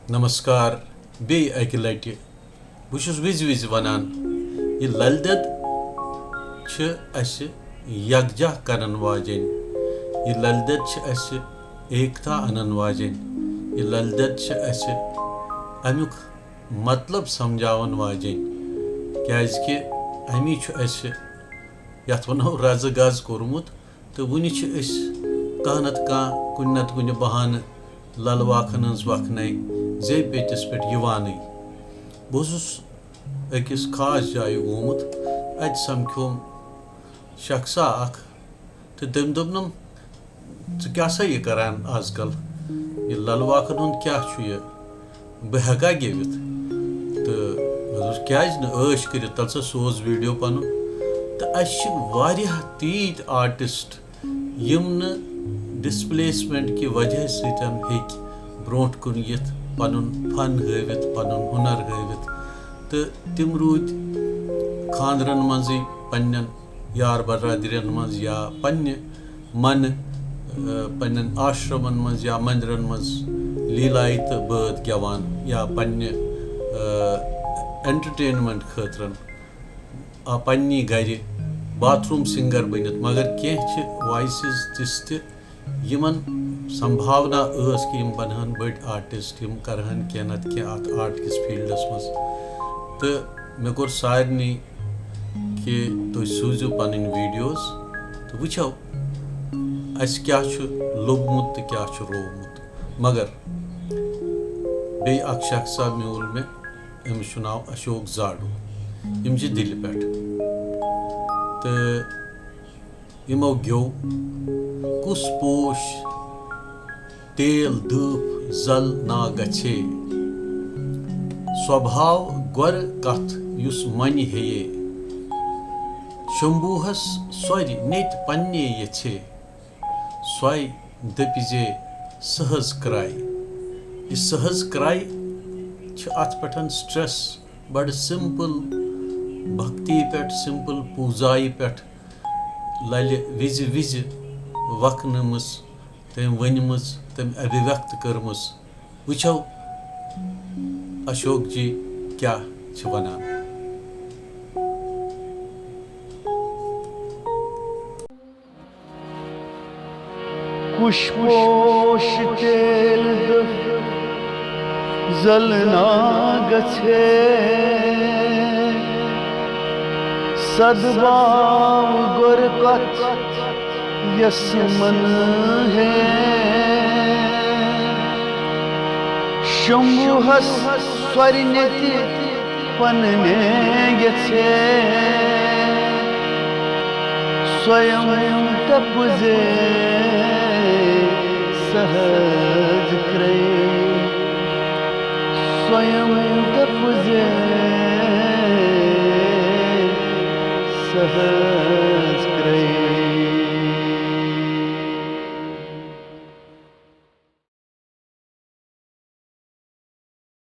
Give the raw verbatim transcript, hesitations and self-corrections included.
نمسکار، بیٚیہِ اَکہِ لَٹہِ۔ بہٕ چھُس وِزِ وِزِ وَنان، یہِ لَلِ دٮ۪د چھِ اَسہِ یَکجاہ کَرَن واجیٚنۍ، یہِ لَلِ دٮ۪د چھِ اَسہِ ایکتا اَنَن واجیٚنۍ، یہِ لَلِ دٮ۪د چھِ اَسہِ اَمیُک مطلب سَمجھاوَن واجیٚنۍ، کیٛازِکہِ اَمی چھُ اَسہِ، یَتھ وَنو، رَزٕ گَز کوٚرمُت۔ تہٕ وُنہِ چھِ أسۍ کانٛہہ نَتہٕ کانٛہہ، کُنہِ نَتہٕ کُنہِ بہانہٕ لَلہٕ واکھن ہٕنٛز وَکھنَے زیٚوِ پیٚتِس پٮ۪ٹھ یِوانٕے۔ بہٕ اوسُس أکِس خاص جایہِ گوٚمُت، اَتہِ سَمکھیوم شخصا اَکھ تہٕ تٔمۍ دوٚپنم، "ژٕ کیٛاہ سا یہِ کَران آز کَل؟ یہِ لَلہٕ واکھن ہُنٛد کیٛاہ چھُ یہِ؟" بہٕ ہٮ۪کا گٮ۪وِتھ؟ تہٕ مےٚ دوٚپُس، "کیٛازِ نہٕ؟ عٲش کٔرِتھ، تَلہٕ سا سوز ویٖڈیو پَنُن۔" تہٕ اَسہِ چھِ واریاہ تیٖتۍ آرٹِسٹ، یِم نہٕ ڈِسپلیسمٮ۪نٛٹ کہِ وجہ سۭتۍ ہیٚکۍ برٛونٛٹھ کُن یِتھ، پَنُن فن ہٲوِتھ، پَنُن ہُنر ہٲوِتھ۔ تہٕ تِم روٗدۍ خانٛدرَن منٛزٕے پنٛنٮ۪ن یار برادرٮ۪ن منٛز یا پنٛنہِ من، ٲ، پننٮ۪ن آشرمن منٛز یا مندرن منٛز لیلایہِ تہٕ بٲتھ گٮ۪وان یا پننہِ، ٲ، انٹرٹینمنٹ خٲطرٕ، آ، پننی گرِ باتھ روم سنگر بٔنِتھ۔ مگر کینٛہہ چھِ وایسز تِژھ تہِ، یِمن سمبھاونا ٲس کہِ یِم بنہٕ ہن بٔڑۍ آرٹسٹ، یِم کرہن کینٛہہ نتہٕ کینٛہہ اتھ آرٹ کِس فیلڈس منٛز۔ تہٕ مےٚ کوٚر سارنٕے کہِ تُہۍ سوٗزِو پنٕنۍ ویڈیوز تہٕ وٕچھو اَسہِ کیٛاہ چھُ لوٚبمُت تہٕ کیٛاہ چھُ روومُت۔ مگر بیٚیہِ اَکھ شخصا میوٗل مےٚ، أمِس چھُ ناو اشوک زاڈو، یِم چھِ دِلہِ پٮ۪ٹھ۔ تہٕ یِمو گیوٚو، کُس پوش تیل دۭپ زل نا گژھے۔ سۄ بھاو گۄرٕ کتھ یُس منہِ ہیٚیے۔ شمبوہس سۄرِ نیتہِ پننے یژھے۔ سۄے دٔپۍ زے سہٕز کرٛاے۔ یہِ سہٕز کرٛاے چھِ اتھ پٮ۪ٹھ stress، بڑٕ simple بھکتی پٮ۪ٹھ، simple پوٗزایہِ پٮ۪ٹھ للہِ وِزِ وِزِ وکھنٲومٕژ، تٔمۍ ؤنمٕژ، تٔمۍ ابھیوکت کٔرمٕژ۔ وٕچھو اشوک جی کیٛاہ چھِ ونان۔ کُش پوش تیل دٔہ زلنا گژھے، صد باو گۄر کتھ یس من ہے۔ شمبوہس سۄرِ نیتہِ پننے یژھے۔ سۄیم دپ زے سہٕز کرٛے۔ سۄیم دپ زے سہٕز